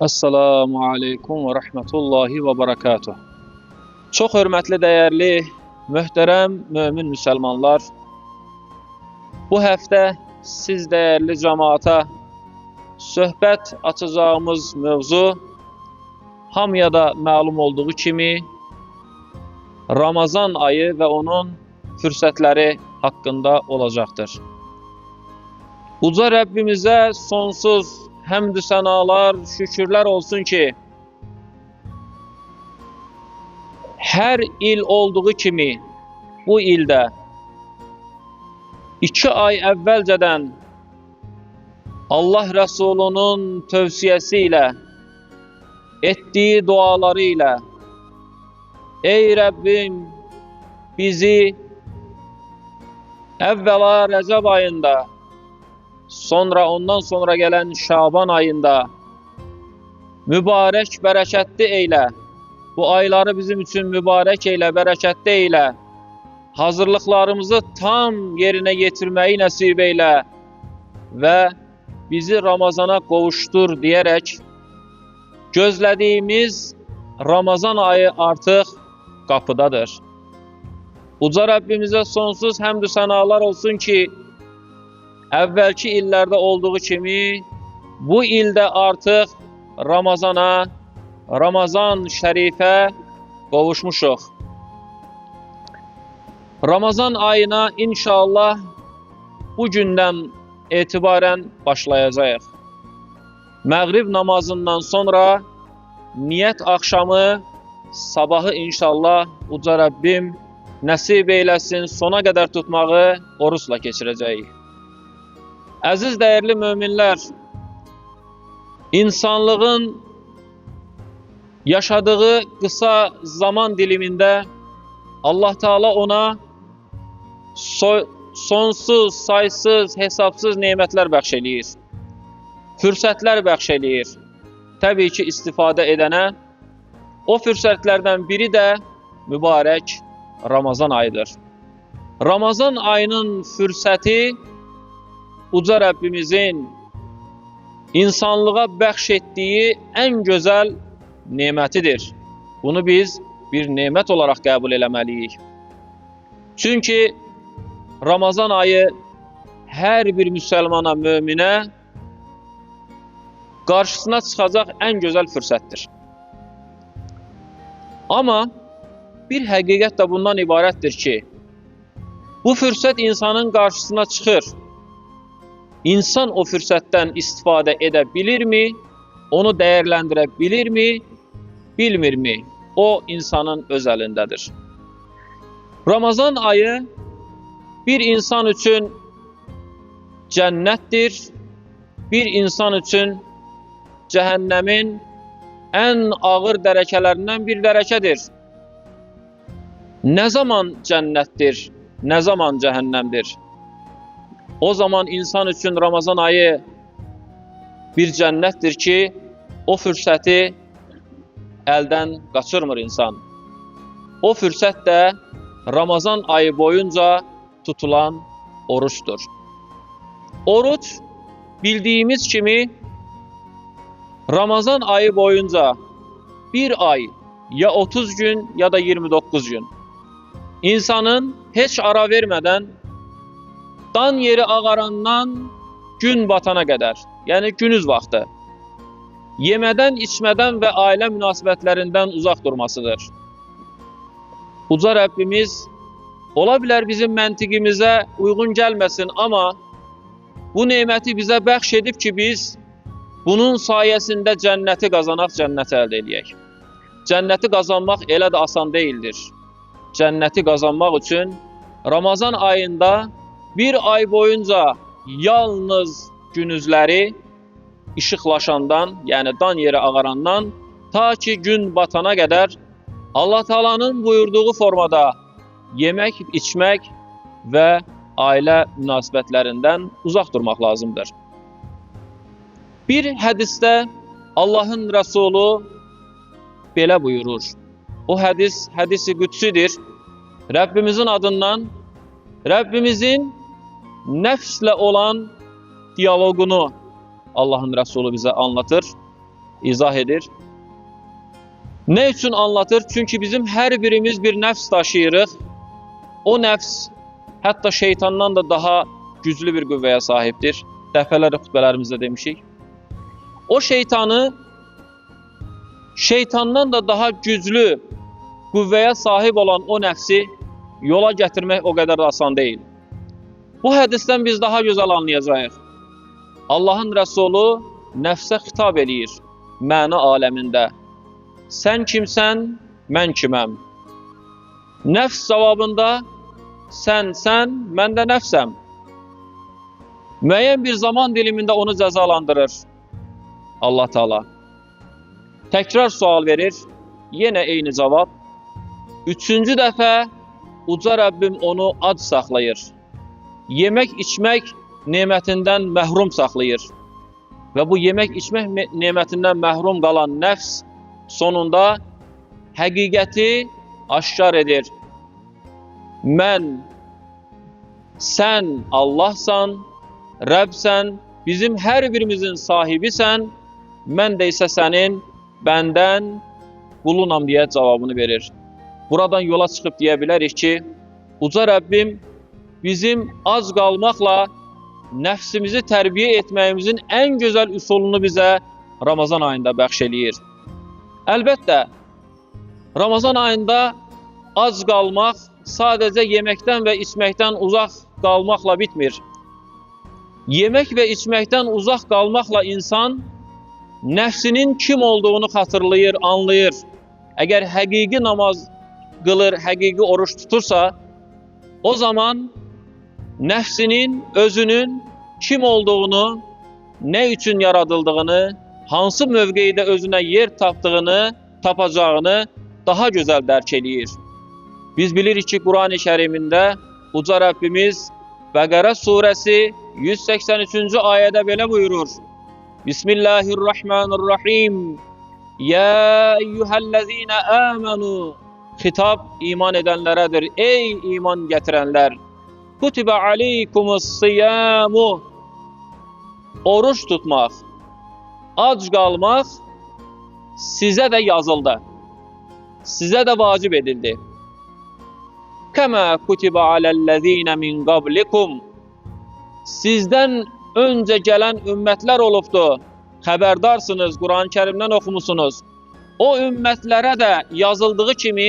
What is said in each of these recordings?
Esselamu aleykum və rəhmətullahi və barakatuh. Çox hörmətli, dəyərli, möhtərəm mömin müsəlmanlar, bu həftə siz dəyərli cəmaata söhbət açacağımız mövzu hamıya da məlum olduğu kimi Ramazan ayı və onun fürsətləri haqqında olacaqdır. Uca Rəbbimizə sonsuz həmdü sənalar, şükürlər olsun ki, hər il olduğu kimi bu ildə 2 ay əvvəlcədən Allah Rəsulunun tövsiyəsi ilə, etdiyi duaları ilə, ey Rəbbim, bizi əvvəla Rəcəb ayında, sonra ondan sonra gələn Şaban ayında mübarək, bərəkətli eylə. Bu ayları bizim üçün mübarək eylə, bərəkətli eylə. Hazırlıqlarımızı tam yerinə yetirməyi nəsib eylə və bizi Ramazana qovuşdur deyərək gözlədiyimiz Ramazan ayı artıq qapıdadır. Uca Rəbbimizə sonsuz həmdü sənalar olsun ki, əvvəlki illərdə olduğu kimi bu ildə artıq Ramazana, Ramazan şərifə qovuşmuşuq. Ramazan ayına inşallah bu gündən etibarən başlayacağıq. Məğrib namazından sonra niyyət axşamı, sabahı inşallah Uca Rəbbim nəsib eyləsin, sona qədər tutmağı orucla keçirəcəyik. Əziz dəyərli möminlər, insanlığın yaşadığı qısa zaman dilimində Allah Teala ona sonsuz, saysız, hesabsız nemətlər bəxş eləyir. Fürsətlər bəxş eləyir. Təbii ki, istifadə edənə o fürsətlərdən biri də mübarək Ramazan ayıdır. Ramazan ayının fürsəti Uca Rəbbimizin insanlığa bəxş etdiyi ən gözəl nemətidir. Bunu biz bir nemət olaraq qəbul eləməliyik. Çünki Ramazan ayı hər bir müsəlmana, möminə qarşısına çıxacaq ən gözəl fürsətdir. Amma bir həqiqət də bundan ibarətdir ki, bu fürsət insanın qarşısına çıxır. İnsan o fürsətdən istifadə edə bilirmi, onu dəyərləndirə bilirmi, bilmirmi? O insanın öz əlindədir. Ramazan ayı bir insan üçün cənnətdir, bir insan üçün cəhənnəmin ən ağır dərəkələrindən bir dərəkədir. Nə zaman cənnətdir, nə zaman cəhənnəmdir? O zaman insan üçün Ramazan ayı bir cənnətdir ki, o fürsəti əldən qaçırmır insan. O fürsət də Ramazan ayı boyunca tutulan oruçdur. Oruç bildiyimiz kimi Ramazan ayı boyunca bir ay ya 30 gün ya da 29 gün insanın heç ara vermədən dan yeri ağarandan gün batana qədər, yəni günüz vaxtı, yemədən, içmədən və ailə münasibətlərindən uzaq durmasıdır. Uca Rəbbimiz ola bilər bizim məntiqimizə uyğun gəlməsin, amma bu neməti bizə bəxş edib ki, biz bunun sayəsində cənnəti qazanaq, cənnəti əldə eləyək. Cənnəti qazanmaq elə də asan deyildir. Cənnəti qazanmaq üçün Ramazan ayında bir ay boyunca yalnız günüzləri işıqlaşandan, yəni dan yeri ağarandan ta ki gün batana qədər Allah Teala'nın buyurduğu formada yemək, içmək və ailə münasibətlərindən uzaq durmaq lazımdır. Bir hədisdə Allahın Rəsulu belə buyurur. O hədis, hədisi qüdsidir. Rəbbimizin adından, Rəbbimizin nəfslə olan diyaloqunu Allahın Rəsulu bizə anlatır. izah edir. Nə üçün anlatır? Çünki bizim hər birimiz bir nəfs daşıyırıq. O nəfs hətta şeytandan da daha güclü bir qüvvəyə sahibdir. Dəfələrlə xutbələrimizdə demişik. O şeytanı şeytandan da daha güclü qüvvəyə sahib olan o nəfsi yola gətirmək o qədər də asan deyil. Bu hədisdən biz daha gözəl anlayacağıq. Allahın Rəsulu nəfsə xitab eləyir məna aləmində. Sən kimsən, mən kiməm? Nəfs cavabında sən, sən, mən də nəfsəm. Müəyyən bir zaman dilimində onu cəzalandırır Allah Teala. Təkrar sual verir, yenə eyni cavab. Üçüncü dəfə Uca Rəbbim onu ac saxlayır. Yemək içmək nemətindən məhrum saxlayır. Və bu yemək içmək nemətindən məhrum qalan nəfs sonunda həqiqəti aşkar edir. Mən, sən Allahsan, Rəbsən, bizim hər birimizin sahibisən, mən də isə sənin bəndən qulunam deyə cavabını verir. Buradan yola çıxıb deyə bilərik ki, Uca Rəbbim bizim az qalmaqla nəfsimizi tərbiyə etməyimizin ən gözəl üsulunu bizə Ramazan ayında bəxş eləyir. Əlbəttə, Ramazan ayında az qalmaq sadəcə yeməkdən və içməkdən uzaq qalmaqla bitmir. Yemək və içməkdən uzaq qalmaqla insan nəfsinin kim olduğunu xatırlayır, anlayır. Əgər həqiqi namaz qılır, həqiqi oruç tutursa, o zaman nəfsinin, özünün kim olduğunu, nə üçün yaradıldığını, hansı mövqeydə özünə yer tapdığını, tapacağını daha gözəl dərk eləyir. Biz bilirik ki, Qurani Kərimində Uca Rəbbimiz Bəqərə surəsi 183-cü ayədə belə buyurur. Bismillahirrahmanirrahim. Ya eyyuhellezine amenu. Xitab iman edənlərədir. Ey iman gətirənlər! Kutibə aleykumus siyamu. Oruç tutmaq, ac qalmaq sizə də yazıldı. Sizə də vacib edildi. Kəmə kutibə aləl-ləzīnə min qablikum. Sizdən öncə gələn ümmətlər olubdu. Xəbərdarsınız, Quran-ı Kərimdən oxumusunuz. O ümmətlərə də yazıldığı kimi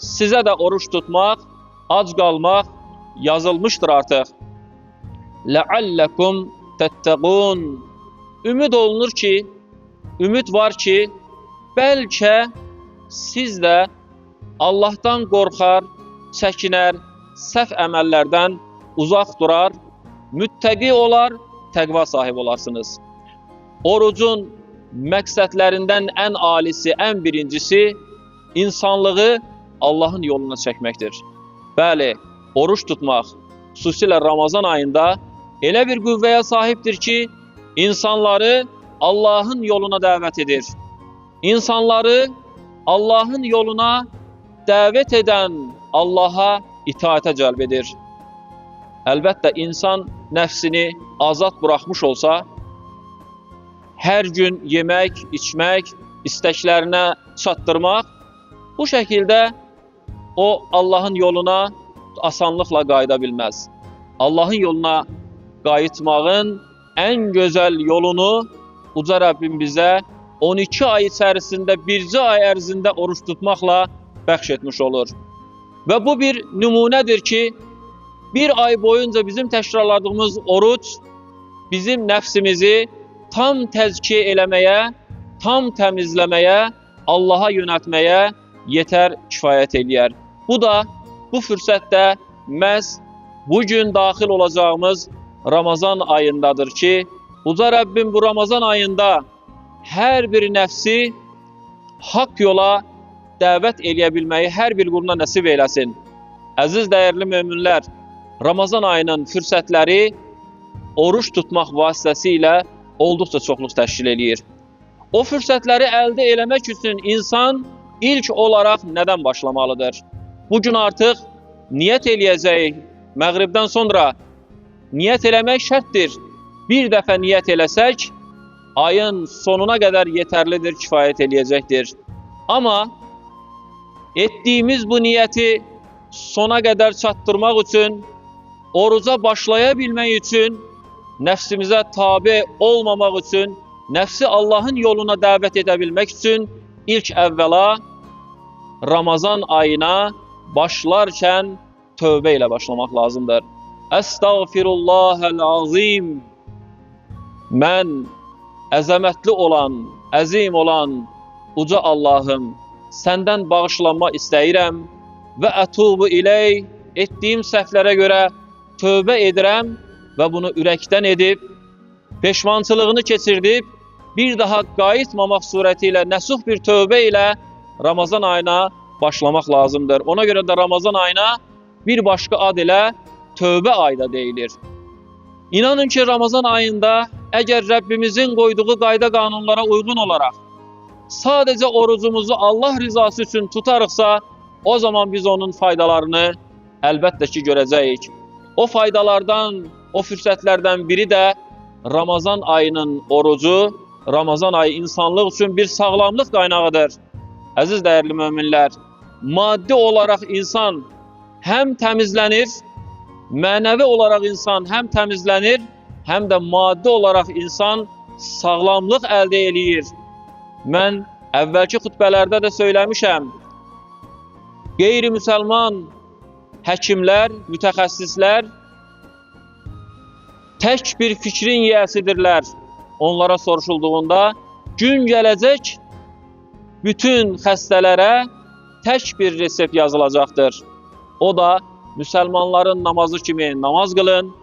sizə də oruç tutmaq, ac qalmaq yazılmışdır artıq. Ləalləkum təttəqun. Ümid olunur ki, ümid var ki, bəlkə siz də Allahdan qorxar, çəkinər, səhv əməllərdən uzaq durar, müttəqi olar, təqva sahibi olarsınız. Orucun məqsədlərindən ən alisi, ən birincisi insanlığı Allahın yoluna çəkməkdir. Bəli, oruç tutmaq, xüsusilə Ramazan ayında elə bir qüvvəyə sahibdir ki, insanları Allahın yoluna dəvət edir. İnsanları Allahın yoluna dəvət edən Allaha itaətə cəlb edir. Əlbəttə, insan nəfsini azad buraxmış olsa, hər gün yemək, içmək, istəklərinə çatdırmaq, bu şəkildə o Allahın yoluna asanlıqla qayıda bilməz. Allahın yoluna qayıtmağın ən gözəl yolunu Uca Rəbbim bizə 12 ay içərisində bircə ay ərzində oruç tutmaqla bəxş etmiş olur. Və bu bir nümunədir ki, bir ay boyunca bizim təkrarladığımız oruc bizim nəfsimizi tam təzkiyə eləməyə, tam təmizləməyə, Allaha yönəltməyə yetər, kifayət eləyər. Bu da, bu fürsətdə məhz bu gün daxil olacağımız Ramazan ayındadır ki, Uca Rəbbim bu Ramazan ayında hər bir nəfsi haqq yola dəvət eləyə bilməyi hər bir quluna nəsib eyləsin. Əziz dəyərli möminlər, Ramazan ayının fürsətləri oruç tutmaq vasitəsilə olduqca çoxluq təşkil eləyir. O fürsətləri əldə eləmək üçün insan ilk olaraq nədən başlamalıdır? Bu gün artıq niyyət eləyəcəyik. Məğribdən sonra niyyət eləmək şərtdir. Bir dəfə niyyət eləsək, Ayın sonuna qədər yetərlidir, kifayət eləyəcəkdir. Amma etdiyimiz bu niyyəti sona qədər çatdırmaq üçün, oruca başlaya bilmək üçün, nəfsimizə tabe olmamaq üçün, nəfsi Allahın yoluna dəvət edə bilmək üçün ilk əvvəla Ramazan ayına başlarkən tövbə ilə başlamaq lazımdır. Əstəğfirullahəl azim. Mən əzəmətli olan, əzim olan uca Allahım, səndən bağışlanma istəyirəm və ətubu iley, etdiyim səhvlərə görə tövbə edirəm və bunu ürəkdən edib, peşmançılığını keçirdib, bir daha qayıtmamaq surəti ilə, nəsuh bir tövbə ilə Ramazan ayına başlamaq lazımdır. Ona görə də Ramazan ayına bir başqa ad ilə tövbə ayı da deyilir. İnanın ki, Ramazan ayında əgər Rəbbimizin qoyduğu qayda qanunlara uyğun olaraq sadəcə orucumuzu Allah rızası üçün tutarıqsa, o zaman biz onun faydalarını əlbəttə ki görəcəyik. O faydalardan, o fürsətlərdən biri də Ramazan ayının orucu, Ramazan ayı insanlıq üçün bir sağlamlıq qaynağıdır. Əziz dəyərli möminlər, maddi olaraq insan həm təmizlənir, mənəvi olaraq insan həm təmizlənir, həm də maddi olaraq insan sağlamlıq əldə eləyir. Mən əvvəlki xutbələrdə də söyləmişəm, qeyri-müsəlman həkimlər, mütəxəssislər tək bir fikrin yiyəsidirlər. Onlara soruşulduğunda gün gələcək bütün xəstələrə tək bir resept yazılacaqdır. O da müsəlmanların namazı kimi namaz qılın,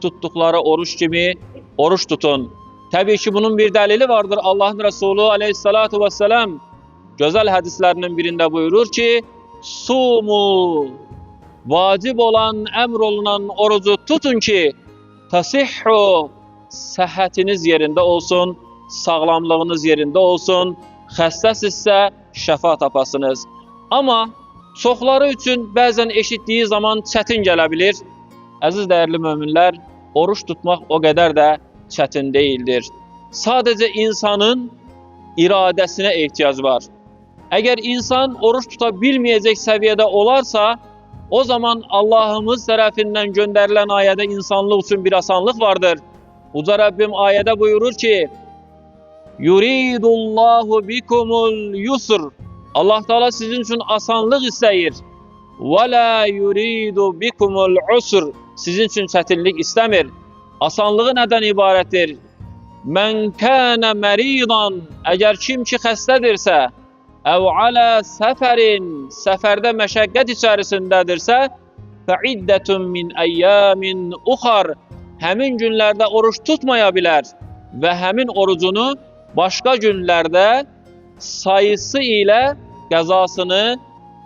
tutduqları oruç kimi oruç tutun. Təbii ki, bunun bir dəlili vardır. Allahın Resulü aleyhissalatu vesselam gözəl hədislərinin birində buyurur ki, sumu, vacib olan, əmr olunan orucu tutun ki, tasihhu, səhhətiniz yerində olsun, sağlamlığınız yerində olsun, xəstəsinizsə şəfa tapasınız. Amma çoxları üçün bəzən eşitdiyi zaman çətin gələ bilir. Əziz dəyərli möminlər, oruç tutmaq o qədər də çətin deyildir. Sadəcə insanın iradəsinə ehtiyac var. Əgər insan oruç tuta bilməyəcək səviyyədə olarsa, o zaman Allahımız tərəfindən göndərilən ayədə insanlıq üçün bir asanlıq vardır. Uca Rəbbim ayədə buyurur ki, Yuridullahu bikumul yusr. Allah Teala sizin üçün asanlıq istəyir. Və la yuridu bikumul usr. Sizin üçün çətinlik istəmir. Asanlığı nədən ibarətdir? Mən kənə məridan, əgər kim ki xəstədirsə, əv alə səfərin, səfərdə məşəqqət içərisindədirsə, fəiddətun min əyyamin uxar, həmin günlərdə oruç tutmaya bilər və həmin orucunu başqa günlərdə sayısı ilə qəzasını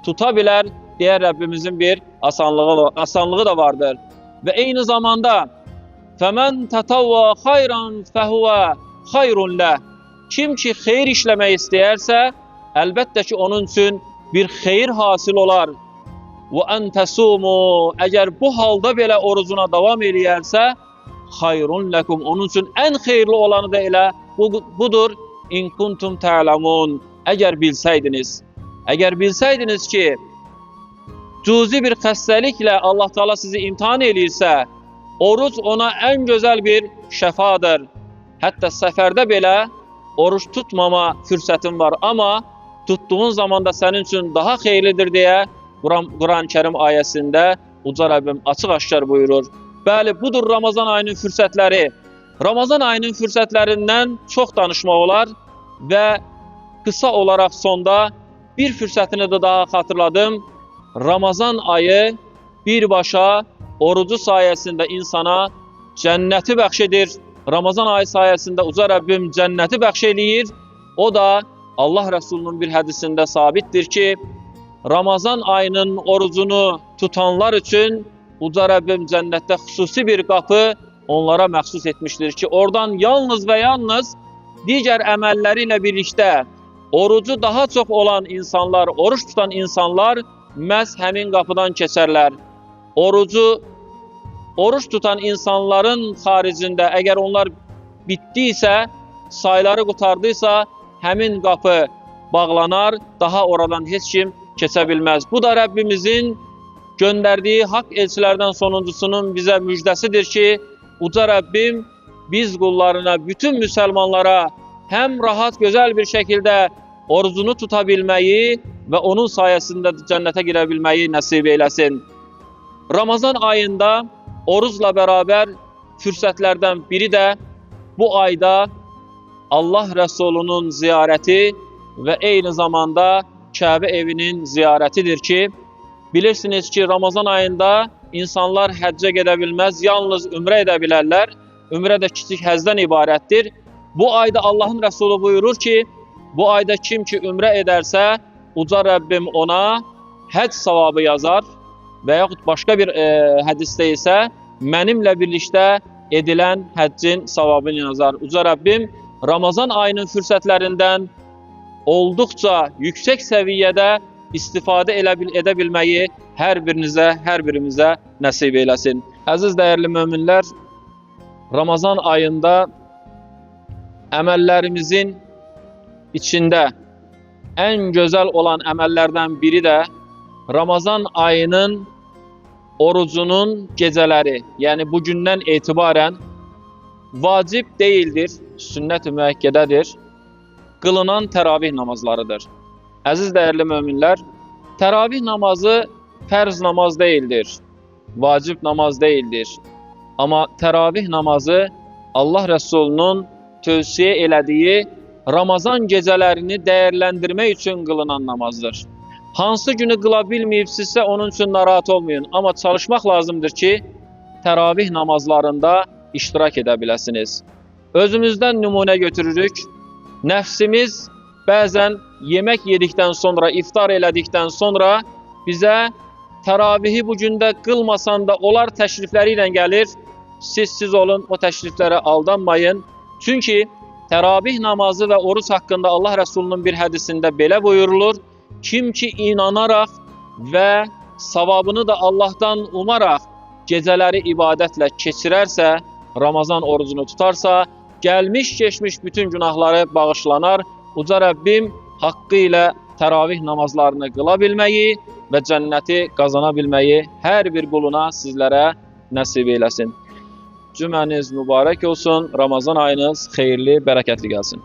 tuta bilər deyə Rəbbimizin bir asanlığı da vardır. Və eyni zamanda fəmən tətavva xayran fəhuvə xayrun ləh. Kim ki xeyir işləmək istəyərsə, əlbəttə ki onun üçün bir xeyir hasil olar. Və ən təsumu, əgər bu halda belə orucuna davam eləyərsə, xayrun ləkum, onun üçün ən xeyirli olanı da elə budur. İn kuntum tə'ləmun, əgər bilsəydiniz. Əgər bilsəydiniz ki, cüzi bir xəstəliklə Allah Teala sizi imtihan eləyirsə, oruc ona ən gözəl bir şəfadır. Hətta səfərdə belə oruç tutmama fürsətin var, amma tutduğun zaman da sənin üçün daha xeyirlidir deyə Quran-ı Kərim ayəsində Uca Rəbbim açıq-aşkar buyurur. Bəli, budur Ramazan ayının fürsətləri. Ramazan ayının fürsətlərindən çox danışmaq olar və qısa olaraq sonda bir fürsətini də daha xatırladım. Ramazan ayı birbaşa orucu sayəsində insana cənnəti bəxş edir. Ramazan ayı sayəsində Uca Rəbbim cənnəti bəxş eləyir. O da Allah Rəsulunun bir hədisində sabitdir ki, Ramazan ayının orucunu tutanlar üçün Uca Rəbbim cənnətdə xüsusi bir qapı onlara məxsus etmişdir ki, oradan yalnız və yalnız digər əməlləri ilə birlikdə orucu daha çox olan insanlar, oruç tutan insanlar məhz həmin qapıdan keçərlər. Oruç tutan insanların xaricində əgər onlar bitdiysə, Sayları qurtardıysa, həmin qapı bağlanar, daha oradan heç kim keçə bilməz. Bu da Rəbbimizin göndərdiyi haqq elçilərdən sonuncusunun bizə müjdəsidir ki, uca Rəbbim biz qullarına, bütün müsəlmanlara həm rahat, gözəl bir şəkildə orucunu tuta bilməyi və onun sayəsində cənnətə girə bilməyi nəsib eyləsin. Ramazan ayında orucla bərabər fürsətlərdən biri də bu ayda Allah Rəsulunun ziyarəti və eyni zamanda Kəbə evinin ziyarətidir ki, bilirsiniz ki, Ramazan ayında insanlar həccə gedə bilməz, yalnız ümrə edə bilərlər. Ümrə də kiçik həzdən ibarətdir. Bu ayda Allahın Rəsulu buyurur ki, bu ayda kim ki ümrə edərsə, uca Rəbbim ona həcc savabı yazar və yaxud başqa bir hədisdə isə mənimlə birlikdə edilən həccin savabını yazar. Uca Rəbbim Ramazan ayının fürsətlərindən olduqca yüksək səviyyədə istifadə edə bilməyi hər birinizə, hər birimizə nəsib eyləsin. Əziz dəyərli möminlər, Ramazan ayında əməllərimizin içində ən gözəl olan əməllərdən biri də Ramazan ayının orucunun gecələri, yəni bugündən etibarən vacib deyildir, sünnət-i müəkkədədir, qılınan təravih namazlarıdır. Əziz dəyərli möminlər, təravih namazı fərz namaz deyildir, vacib namaz deyildir. Amma təravih namazı Allah Rəsulunun tövsiyə elədiyi Ramazan gecələrini dəyərləndirmək üçün qılınan namazdır. Hansı günü qıla bilməyibsinizsə onun üçün narahat olmayın. Amma çalışmaq lazımdır ki, təravih namazlarında iştirak edə biləsiniz. Özümüzdən nümunə götürürük. Nəfsimiz bəzən yemək yedikdən sonra, iftar elədikdən sonra bizə təravihi bu gündə qılmasan da olar təşrifləri ilə gəlir. Siz olun, o təşriflərə aldanmayın. Çünki təravih namazı və oruc haqqında Allah Rəsulunun bir hədisində belə buyurulur. Kim ki inanaraq və savabını da Allahdan umaraq gecələri ibadətlə keçirərsə, Ramazan orucunu tutarsa, gəlmiş keçmiş bütün günahları bağışlanar. Uca Rəbbim haqqı ilə təravih namazlarını qıla bilməyi və cənnəti qazana bilməyi hər bir quluna, sizlərə nəsib eyləsin. Cüməniz mübarək olsun, Ramazan ayınız xeyirli, bərəkətli gəlsin.